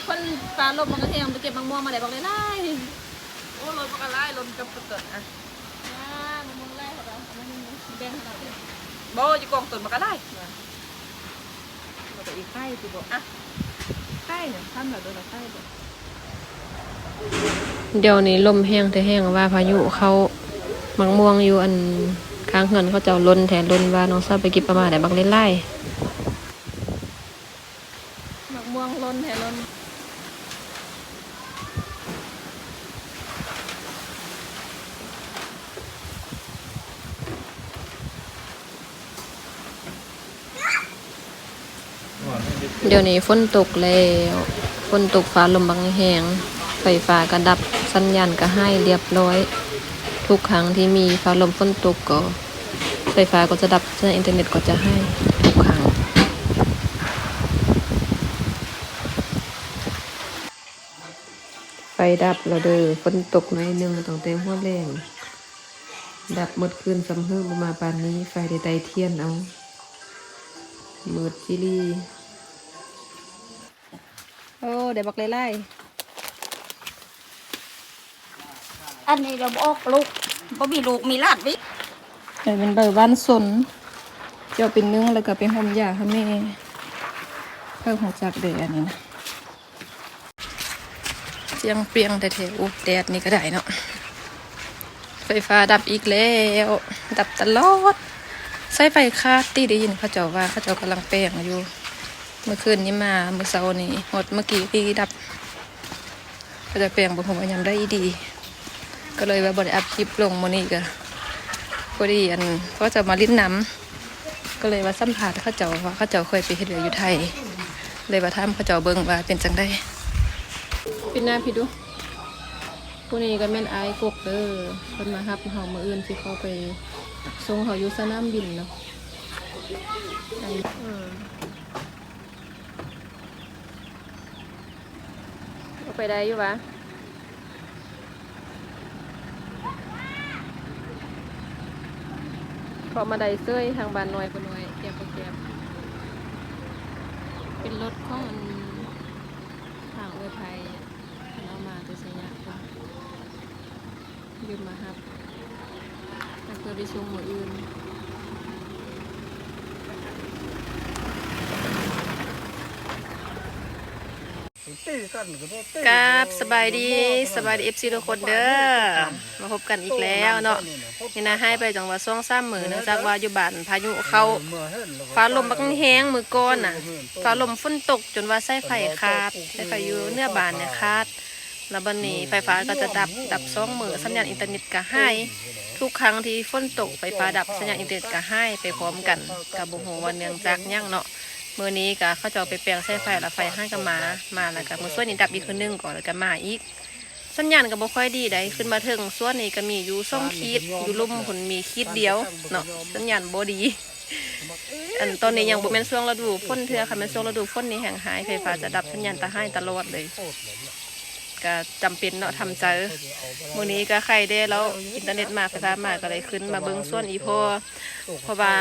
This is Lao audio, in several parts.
ຝົນຟ້າລົມມັນກໍແຮງ ໄປເກັບໝາກມ່ວງມາໄດ້ບັກຫຼາຍໆ. ໂອ້ ລົດມັນກໍຫຼາຍ ລົດກັບຕົ້ນອະ ອ່າ ໝາກມ່ວງຫຼາຍເຂົາເຈົ້າ ເອົາມາໜຶ່ງ ແບ່ງໃຫ້ລາວກິນ. ບໍ່ ຢູ່ກອງຕົ້ນມັນກໍຫຼາຍ ວ່າ ແລ້ວກໍອີກໄຂ່ຕິບໍ່ ອະ ໄຂ່ນີ້ ທຳແລ້ວໂດນເອົາໄຂ່ບໍ່. ດຽວນີ້ລົມແຮງແທ້ແຮງວ່າ ພາຍຸເຂົ້າ. ໝາກມ່ວງຢູ່ອັນຂ້າງເຮືອນເຂົາເຈົ້າຫຼົ່ນແທ້ຫຼົ່ນວ່າ ນ້ອງສາວໄປເກັບເອົາມາໄດ້ບັກຫຼາຍໆ. ໝາກມ່ວງຫຼົ່ນແທ້ຫຼົ່ນ. ດຽວນີ້ຝົນຕົກແລ້ວ ຝົນຕົກຟ້າລົມບັກແຮງ ໄຟຟ້າກໍດັບ ສັນຍານກໍຫາຍລຽບລ້ອຍ. ທຸກຄັ້ງທີ່ມີຟ້າລົມຝົນຕົກກໍ ໄຟຟ້າກໍຈະດັບ ສັນຍານອິນເຕີເນັດກໍຈະຫາຍທຸກຄັ້ງ. ໄຟດັບແລ້ວເດີ ຝົນຕົກໜ້ອຍໜຶ່ງ ຕັ້ງແຕ່ຫົວແລງ ດັບໝົດຄືນ. ຊ່ຳເຮີບໍ່ມາປານນີ້ ໄຟໄດ້ໄຕ່ທຽນເອົາ ມືດຈີ່ຫຼີ. ໂອ້ ໄດ້ບັກຫຼາຍໆ. ອັນນີ້ລະບໍ່ອອກລູກ ບໍ່ມີລູກມີຫຼານວິ. ໃສ່ເປັນໃບຫວ່ານສົນ ເຈາະເປັນໜຶ່ງ ແລ້ວກໍໄປຫຸ່ມຢາໃຫ້ແມ່. ເພິ່ນຮູ້ຈັກເດ້ອັນນີ້ນະ. ສຽງປຽງແທ້ໆ. ໂອ້ ແດດນີ້ກໍໄດ້ເນາະ. ໄຟຟ້າດັບອີກແລ້ວ ດັບຕະຫຼອດ. ສາຍໄຟຂາດຕິ ໄດ້ຍິນເຂົາເຈົ້າວ່າ ເຂົາເຈົ້າກຳລັງແປງຢູ່. ມື້ຄືນນີ້ມາ ມື້ເຊົ້ານີ້ ຮອດມື້ກີ້ນີ້ດັບ. ເຂົາເຈົ້າແປງບໍ່ຮູ້ວ່າຍາມໃດດີ ກໍເລີຍວ່າບໍ່ໄດ້ອັບຄລິບລົງ. ມື້ນີ້ກໍພໍດີ ອັນ ເຂົາເຈົ້າມາຫຼິ້ນນຳ ກໍເລີຍວ່າສຳພາດເຂົາເຈົ້າ ວ່າເຂົາເຈົ້າເຄີຍໄປເຮັດວຽກຢູ່ໄທ ເລີຍວ່າຖາມເຂົາເຈົ້າເບິ່ງວ່າເປັນຈັ່ງໃດ. ປິດໜ້າພີ້ດູ. ຜູ້ນີ້ກໍແມ່ນອ້າຍກົກເດີ ເພິ່ນມາຮັບເຮົາມື້ອື່ນ ຊິເຂົ້າໄປສົ່ງເຮົາຢູ່ສະໜາມບິນເນາະ. ອືມ ເອົາໄປໄດ້ຢູ່ຫວາ? ເຄາະມາໄດ້ເສີຍ ທາງບ້ານນ້ອຍບໍ່ນ້ອຍ ແກບບໍ່ແກບ. ເປັນລົດຂອງອັນທາງເອື້ອຍໄພ ເພິ່ນເອົາມາແຕ່ໄຊຍະພຸ້ນ. ຢືມມາຮັບ ແລ້ວເພື່ອໄປສົ່ງມື້ອື່ນ. ກາບສະບາຍດີ ສະບາຍດີ ເອັຟຊີ ທຸກຄົນເດີ ມາພົບກັນອີກແລ້ວເນາະ. ນີ້ນະ ຫາຍໄປຈັ່ງວ່າສອງສາມມື້ ເນື່ອງຈາກວ່າຢູ່ບ້ານພາຍຸເຂົ້າ ຟ້າລົມບັກແຮງມື້ກ່ອນນະ ຟ້າລົມຝົນຕົກຈົນວ່າສາຍໄຟຂາດ ສາຍໄຟຢູ່ເໜືອບ້ານນີ້ຂາດ. ແລ້ວບັດນີ້ໄຟຟ້າກໍຈະດັບ ດັບສອງມື້ ສັນຍານອິນເຕີເນັດກໍຫາຍ. ທຸກຄັ້ງທີ່ຝົນຕົກໄຟຟ້າດັບ ສັນຍານອິນເຕີເນັດກໍຫາຍໄປພ້ອມກັນ ກໍບໍ່ຮູ້ວ່າເນື່ອງຈາກຫຍັງເນາະ. ມື້ນີ້ກໍເຂົາເຈົ້າໄປແປງສາຍໄຟ ແລ້ວໄຟຫາກໍມາ ມາແລ້ວກໍມື້ຊວນນີ້ດັບອີກຄືນໜຶ່ງກໍ ແລ້ວກໍມາອີກ. ສັນຍານກໍບໍ່ຄ່ອຍດີໃດ ຂຶ້ນມາເທິງສວນນີ້ກໍມີຢູ່ສອງຂີດ ຢູ່ລຸ່ມພຸ້ນມີຂີດດຽວເນາະ ສັນຍານບໍ່ດີ. ອັນຕອນນີ້ຍັງບໍ່ແມ່ນຊ່ວງລະດູຝົນເທື່ອ ຄັນແມ່ນຊ່ວງລະດູຝົນນີ້ແຮ່ງຫາຍ ໄຟຟ້າຈະດັບ ສັນຍານຕະຫາຍຕະຫຼອດເລີຍ. ກະຈຳເປັນເນາະ ທຳໃຈ. ມື້ນີ້ກະໄຄແດ່ແລ້ວ ອິນເຕີເນັດມາ ໄຟຟ້າມາ ກະໄດ້ຂຶ້ນມາເບິ່ງສວນອີ່ພໍ່ ເພາະວ່າ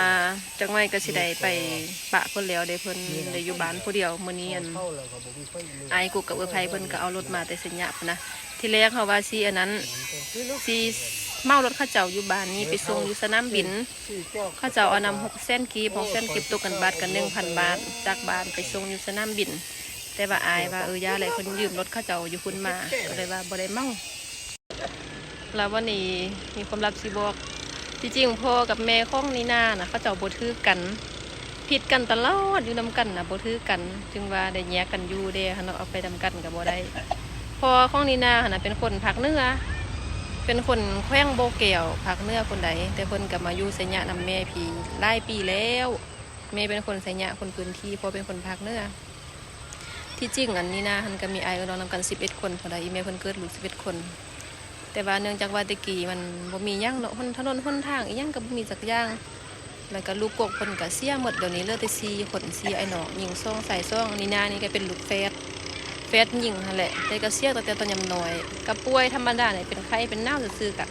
ຈັກໜ້ອຍກະຊິໄດ້ໄປປະເພິ່ນແລ້ວເດ້ ເພິ່ນໄດ້ຢູ່ບ້ານຜູ້ດຽວ. ມື້ນີ້ອັນ ອ້າຍກຸກກັບເອື້ອຍໄພເພິ່ນກະເອົາລົດມາແຕ່ໄຊຍະພຸ້ນນະ. ທີແລກເຮົາວ່າຊິອັນນັ້ນ ຊິເໝົາລົດເຂົາເຈົ້າຢູ່ບ້ານນີ້ໄປສົ່ງຢູ່ສະໜາມບິນ. ເຂົາເຈົ້າເອົານຳຫົກແສນກີບ ຫົກແສນກີບ ຕົກເປັນບາດກະໜຶ່ງພັນບາດ ຈາກບ້ານໄປສົ່ງຢູ່ສະໜາມບິນ. ແຕ່ວ່າອ້າຍວ່າ ເອີ ຢ່າແຫຼະ ເພິ່ນຢືມລົດເຂົາເຈົ້າຢູ່ພຸ້ນມາ ກໍເລີຍວ່າບໍ່ໄດ້ເໝົາ. ແລ້ວວັນນີ້ມີຄວາມລັບຊິບອກ. ທີ່ຈິງພໍ່ກັບແມ່ຂອງນີນານະ ເຂົາເຈົ້າບໍ່ຖືກກັນ ຜິດກັນຕະຫຼອດ ຢູ່ນຳກັນນະບໍ່ຖືກກັນ ຈຶ່ງວ່າໄດ້ແຍກກັນຢູ່ແດ່ຫັ້ນເນາະ ເອົາໄປນຳກັນກໍບໍ່ໄດ້. ພໍ່ຂອງນີນາຫັ້ນນະເປັນຄົນພາກເໜືອ ເປັນຄົນແຂວງບໍ່ແກ້ວ ພາກເໜືອພຸ້ນໃດ ແຕ່ເພິ່ນກໍມາຢູ່ໄຊຍະນຳແມ່ພີຫຼາຍປີແລ້ວ. ແມ່ເປັນຄົນໄຊຍະ ຄົນພື້ນທີ່ ພໍ່ເປັນຄົນພາກເໜືອ. ທີ່ຈິງອັນນີນາຫັ້ນກໍມີອ້າຍເອື້ອຍນ້ອງນຳກັນສິບເອັດຄົນພຸ້ນໃດ ອີ່ແມ່ເພິ່ນເກີດລູກສິບເອັດຄົນ. ແຕ່ວ່າເນື່ອງຈາກວ່າແຕ່ກີ້ມັນບໍ່ມີຫຍັງເນາະ ຫົນ ຖະໜົນຫົນທາງອີ່ຫຍັງກໍບໍ່ມີຈັກຢ່າງ ແລ້ວກໍລູກກົກເພິ່ນກໍເສຍໝົດ ດຽວນີ້ເຫຼືອແຕ່ສີ່ຄົນ ສີ່ອ້າຍນ້ອງ ຍິງສອງຊາຍສອງ. ນີນານີ້ກໍເປັນລູກແຝດ ແຝດຍິງຫັ້ນແຫຼະ ແຕ່ກໍເສຍຕັ້ງແຕ່ຕອນຍັງນ້ອຍ ກໍປ່ວຍທຳມະດານີ້ ເປັນໄຂ້ເປັນໜາວຊື່ໆ ກໍ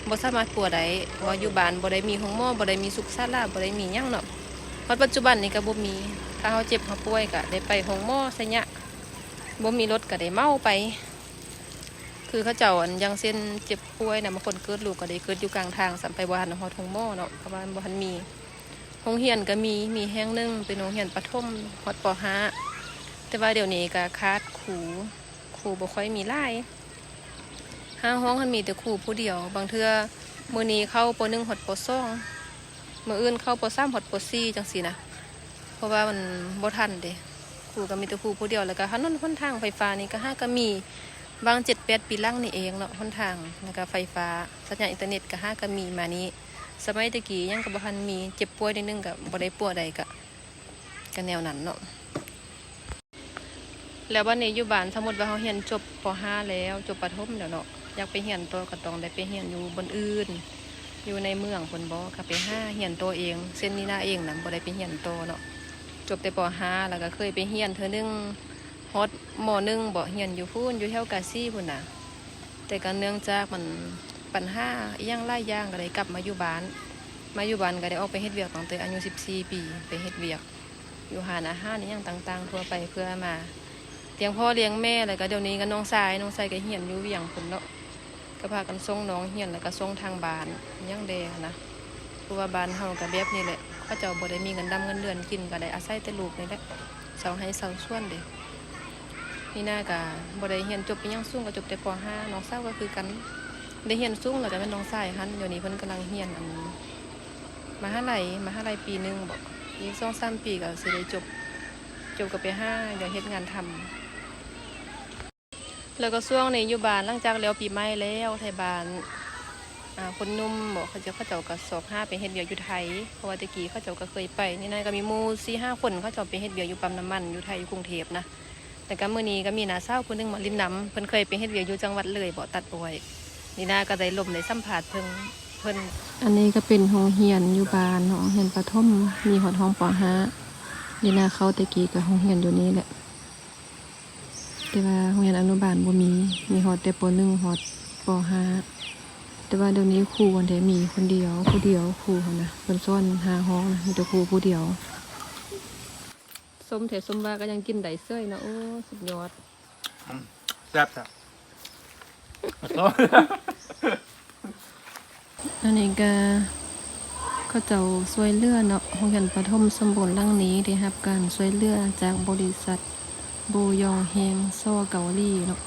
ບໍ່ສາມາດປົວໄດ້ ເພາະວ່າຢູ່ບ້ານບໍ່ໄດ້ມີໂຮງໝໍ ບໍ່ໄດ້ມີສຸກສາລາ ບໍ່ໄດ້ມີຫຍັງເນາະ. ຮອດປັດຈຸບັນນີ້ກໍບໍ່ມີ ຖ້າເຮົາເຈັບເຮົາປ່ວຍກໍໄດ້ໄປໂຮງໝໍໄຊຍະ. ບໍ່ມີລົດກໍໄດ້ເມົາໄປ. ຄືເຂົາເຈົ້າ ອັນ ຢ່າງເຊັ່ນເຈັບປ່ວຍນະ ບາງຄົນເກີດລູກກໍໄດ້ເກີດຢູ່ກາງທາງ ຊ້ຳໄປບໍ່ທັນຮອດໂຮງໝໍເນາະ ເພາະວ່າມັນບໍ່ທັນມີ. ໂຮງຮຽນກໍມີ ມີແຫ່ງໜຶ່ງເປັນໂຮງຮຽນປະຖົມຮອດ ປໍຫ້າ ແຕ່ວ່າດຽວນີ້ກໍຂາດຄູ ຄູບໍ່ຄ່ອຍມີຫຼາຍ. ຫ້າຫ້ອງຫັ້ນມີແຕ່ຄູຜູ້ດຽວ ບາງເທື່ອມື້ນີ້ເຂົ້າ ປໍໜຶ່ງ ຮອດ ປໍສອງ ມື້ອື່ນເຂົ້າ ປໍສາມ ຮອດ ປໍສີ່ ຈັ່ງຊີ້ນະ ເພາະວ່າມັນບໍ່ທັນເດ້. ຄູກໍມີແຕ່ຄູຜູ້ດຽວ ແລ້ວກໍຖະໜົນຫົນທາງໄຟຟ້ານີ້ກໍຫາກໍມີຫວ່າງເຈັດແປດປີຫຼັງນີ້ເອງເນາະ ຫົນທາງ ແລ້ວກໍໄຟຟ້າ ສັນຍານອິນເຕີເນັດກໍຫາກໍມີມານີ້. ສະໄໝແຕ່ກີ້ຫຍັງກໍບໍ່ທັນມີ ເຈັບປ່ວຍໜ້ອຍໜຶ່ງກໍບໍ່ໄດ້ປົວໃດ ກໍ ກໍແນວນັ້ນເນາະ. ແລ້ວບັດນີ້ຢູ່ບ້ານ ສົມມຸດວ່າເຮົາຮຽນຈົບ ປໍຫ້າ ແລ້ວ ຈົບປະຖົມແລ້ວເນາະ ຢາກໄປຮຽນຕໍ່ກໍຕ້ອງໄດ້ໄປຮຽນຢູ່ບ່ອນອື່ນ ຢູ່ໃນເມືອງພຸ້ນບໍ ກໍໄປຫາຮຽນຕໍ່ເອງ. ເຊັ່ນນີນາເອງນະ ບໍ່ໄດ້ໄປຮຽນຕໍ່ເນາະ ຈົບແຕ່ ປໍຫ້າ ແລ້ວກໍເຄີຍໄປຮຽນເທື່ອໜຶ່ງຮອດ ມໍໜຶ່ງບໍ ຮຽນຢູ່ພຸ້ນ ຢູ່ແຖວກາສີພຸ້ນນະ ແຕ່ກໍເນື່ອງຈາກມັນ ບັນຫາອີ່ຫຍັງຫຼາຍຢ່າງ ກໍໄດ້ກັບມາຢູ່ບ້ານ. ມາຢູ່ບ້ານກໍໄດ້ອອກໄປເຮັດວຽກຕັ້ງແຕ່ອາຍຸສິບສີ່ປີ ໄປເຮັດວຽກຢູ່ຮ້ານອາຫານອີ່ຫຍັງຕ່າງໆທົ່ວໄປ ເພື່ອມາລ້ຽງພໍ່ລ້ຽງແມ່. ແລ້ວກໍດຽວນີ້ກໍນ້ອງຊາຍ ນ້ອງຊາຍກໍຮຽນຢູ່ວຽງພຸ້ນເນາະ ກໍພາກັນສົ່ງນ້ອງຮຽນ ແລ້ວກໍສົ່ງທາງບ້ານຫຍັງແດ່ຫັ້ນນະ. ເພາະວ່າບ້ານເຮົາກໍແບບນີ້ແຫຼະ ເຂົາເຈົ້າບໍ່ໄດ້ມີເງິນດຳເງິນເດືອນກິນ ກໍໄດ້ອາໄສແຕ່ລູກນີ້ແຫຼະ ເຊົ່າໄຮ່ເຊົ່າສວນເດ້. ນີນາກໍບໍ່ໄດ້ຮຽນຈົບອີ່ຫຍັງສູງ ກໍຈົບແຕ່ ປໍຫ້າ ນ້ອງສາວກໍຄືກັນ ໄດ້ຮຽນສູງແລ້ວກໍແມ່ນນ້ອງຊາຍຫັ້ນ. ດຽວນີ້ເພິ່ນກຳລັງຮຽນ ອັນ ມະຫາໄລ ມະຫາໄລປີໜຶ່ງບໍ ອີກສອງສາມປີກໍຊິໄດ້ຈົບ ຈົບກໍໄປຫາວຽກເຮັດງານທຳ. ແລ້ວກໍຊ່ວງນີ້ຢູ່ບ້ານ ຫຼັງຈາກແລ້ວປີໃໝ່ແລ້ວ ໄທບ້ານ ອ່າ ຄົນໜຸ່ມບໍ ເຂົາເຈົ້າ ເຂົາເຈົ້າກໍຊອກຫາໄປເຮັດວຽກຢູ່ໄທ ເພາະວ່າແຕ່ກີ້ເຂົາເຈົ້າກໍເຄີຍໄປ. ນີ້ນະ ກໍມີໝູ່ສີ່ຫ້າຄົນ ເຂົາເຈົ້າໄປເຮັດວຽກຢູ່ປ້ຳນ້ຳມັນຢູ່ໄທ ຢູ່ກຸງເທບນະ. ແລ້ວກໍມື້ນີ້ກໍມີນ້າສາວຜູ້ໜຶ່ງມາຫຼິ້ນນຳ ເພິ່ນເຄີຍໄປເຮັດວຽກຢູ່ຈັງຫວັດເລີຍບໍ ຕັດອ້ອຍ. ນີ້ນະ ກໍໄດ້ລົມໄດ້ສຳພາດເພິ່ນ ເພິ່ນ. ອັນນີ້ກໍເປັນໂຮງຮຽນຢູ່ບ້ານເນາະ ໂຮງຮຽນປະຖົມ ມີຮອດຫ້ອງ ປໍຫ້າ. ນີ້ນະ ເຂົ້າແຕ່ກີ້ກໍໂຮງຮຽນຢູ່ນີ້ແຫຼະ. ແຕ່ວ່າໂຮງຮຽນອະນຸບານບໍ່ມີ ມີຮອດແຕ່ ປໍໜຶ່ງ ຮອດ ປໍຫ້າ. ແຕ່ວ່າດຽວນີ້ຄູຫັ້ນເດ ມີຄົນດຽວ ຜູ້ດຽວ ຄູຫັ້ນນະ ເພິ່ນສອນຫ້າຫ້ອງນະ ມີແຕ່ຄູຜູ້ດຽວ. ສົ້ມແທ້ສົ້ມວ່າກໍຍັງກິນໄດ້ເສີຍເນາະ ໂອ້ ສຸດຍອດ. ອືມ ແຊບໆ. ອັນນີ້ກະເຂົາເຈົ້າຊ່ວຍເຫຼືອເນາະ ໂຮງຮຽນປະຖົມສົມບູນຫຼັງນີ້ໄດ້ຮັບການຊ່ວຍເຫຼືອຈາກບໍລິສັດ ບູຢອງເຮງ ຊໍ ເກົາຫຼີເນາະ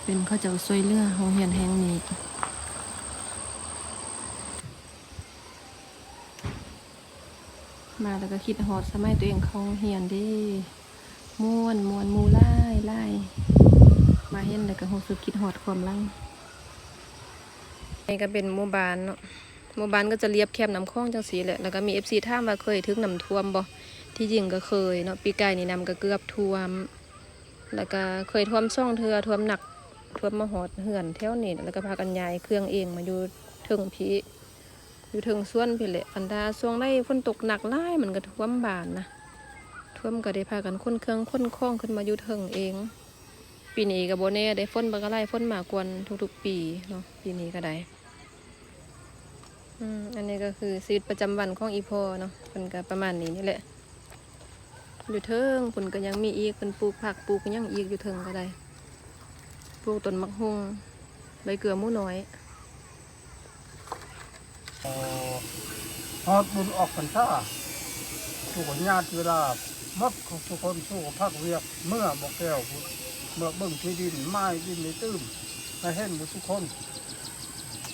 ເປັນເຂົາເຈົ້າຊ່ວຍເຫຼືອໂຮງຮຽນແຫ່ງນີ້. ມາແລ້ວກໍຄິດຮອດສະໄໝຕົວເອງເຂົ້າໂຮງຮຽນເດ້ ມ່ວນ ມ່ວນ ໝູ່ຫຼາຍ ຫຼາຍ ມາເຫັນແລ້ວກໍຮູ້ສຶກຄິດຮອດຄວາມຫຼັງ. ນີ້ກໍເປັນໝູ່ບ້ານເນາະ ໝູ່ບ້ານກໍຈະລຽບແຄມນ້ຳຂອງຈັ່ງຊີ້ແຫຼະ ແລ້ວກໍມີເອັຟຊີຖາມວ່າເຄີຍຖືກນ້ຳຖ້ວມບໍ່? ທີ່ຈິງກໍເຄີຍເນາະ ປີກາຍນີ້ນ້ຳກໍເກືອບຖ້ວມ ແລ້ວກໍເຄີຍຖ້ວມສອງເທື່ອ ຖ້ວມໜັກ ຖ້ວມມາຮອດເຮືອນແຖວນີ້ ແລ້ວກໍພາກັນຍ້າຍເຄື່ອງເອງມາຢູ່ເທິງພີ້ ຢູ່ເທິງສວນພີ້ແຫຼະ. ຄັນຖ້າຊ່ວງໃດຝົນຕົກໜັກຫຼາຍ ມັນກໍຖ້ວມບ້ານນະ ຖ້ວມກໍໄດ້ພາກັນຂົນເຄື່ອງຂົນຂອງຂຶ້ນມາຢູ່ເທິງເອງ. ປີນີ້ກໍບໍ່ແນ່ເດ້ ຝົນມັນກໍໄຫຼ ຝົນມາກ່ອນທຸກໆປີເນາະ ປີນີ້ກໍໄດ້. ອືມ ອັນນີ້ກໍຄືຊີວິດປະຈຳວັນຂອງອີ່ພໍ່ເນາະ ເພິ່ນກໍປະມານນີ້ນີ້ແຫຼະ. ຢູ່ເທິງພຸ້ນກໍຍັງມີອີກ ເພິ່ນປູກຜັກປູກຫຍັງອີກ ຢູ່ເທິງກໍໄດ້ ປູກຕົ້ນໝາກຫຸ່ງ ໃບເກືອໝູນ້ອຍ. ຮອດບຸນອອກພັນສາ ສູ່ກັນຍາດເວລາໝົດທຸກຄົນ ສູ່ກັນພັກວຽກ ເມືອບໍ່ແກ້ວພຸ້ນ ເມືອເບິ່ງທີ່ດິນ ໝາຍດິນໃນຕື່ມ ໃຫ້ເຫັນໝົດທຸກຄົນ.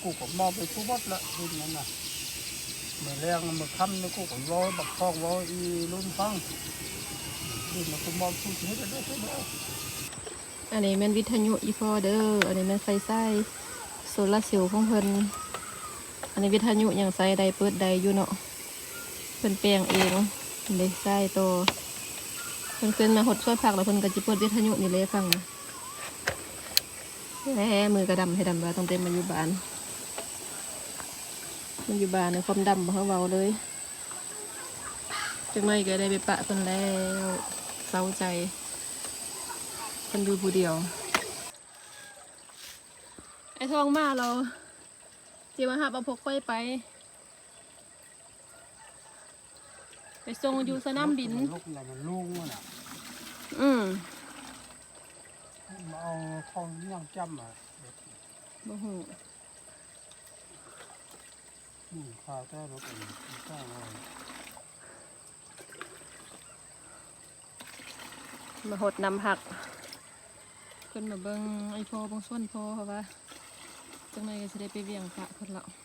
ກູກໍມອບໃຫ້ຜູ້ໝົດລະ ດິນນັ້ນນະ ມື້ແລງມື້ຄ່ຳນີ້ ກູກໍເວົ້າໃຫ້ບັກທອງ ເວົ້າອີລຸນຟັງ ດິນນັ້ນ ກູມອບສູ່ເຮັດໄດ້ເດີ. ອັນນີ້ແມ່ນວິທະຍຸອີ່ພໍ່ເດີ ອັນນີ້ແມ່ນໄຟສາຍໂຊລາເຊວຂອງເພິ່ນ. ອັນນີ້ວິທະຍຸຍັງໃຊ້ໄດ້ ເປີດໄດ້ຢູ່ເນາະ ເພິ່ນແປງເອງເດ້ ສາຍຕໍ່. ເພິ່ນຂຶ້ນມາຮອດສວນຜັກແລ້ວ ເພິ່ນກໍຈະເປີດວິທະຍຸນີ້ແຫຼະຟັງນະ. ແໝ ມືກໍດຳໃຫ້ດຳວ່າ ຕັ້ງແຕ່ມາຢູ່ບ້ານ ມາຢູ່ບ້ານນີ້ຄວາມດຳບໍ່ໃຫ້ເວົ້າເລີຍ. ຈັກໜ້ອຍກໍໄດ້ໄປປະເພິ່ນແລ້ວ ເສົ້າໃຈ ເພິ່ນຢູ່ຜູ້ດຽວ. ໄອ້ທອງມາແລ້ວ ຊິມາຮັບເອົາພວກຂ້ອຍໄປ ໄປສົ່ງຢູ່ສະໜາມບິນ. ອືມ. ເຂົາຍັງຈຳມາ ບໍ່ຮູ້ ນີ້ຂ້າແຕ່ລົດອັນນີ້ຕ້ອງເອົາ ມາຫົດນ້ຳຜັກ ຂຶ້ນມາເບິ່ງໄອ້ພໍ່ ເບິ່ງສວນພໍ່ ເພາະວ່າຈັກໜ່ອຍກໍຊິໄດ້ໄປວຽງພະເພິ່ນລະ.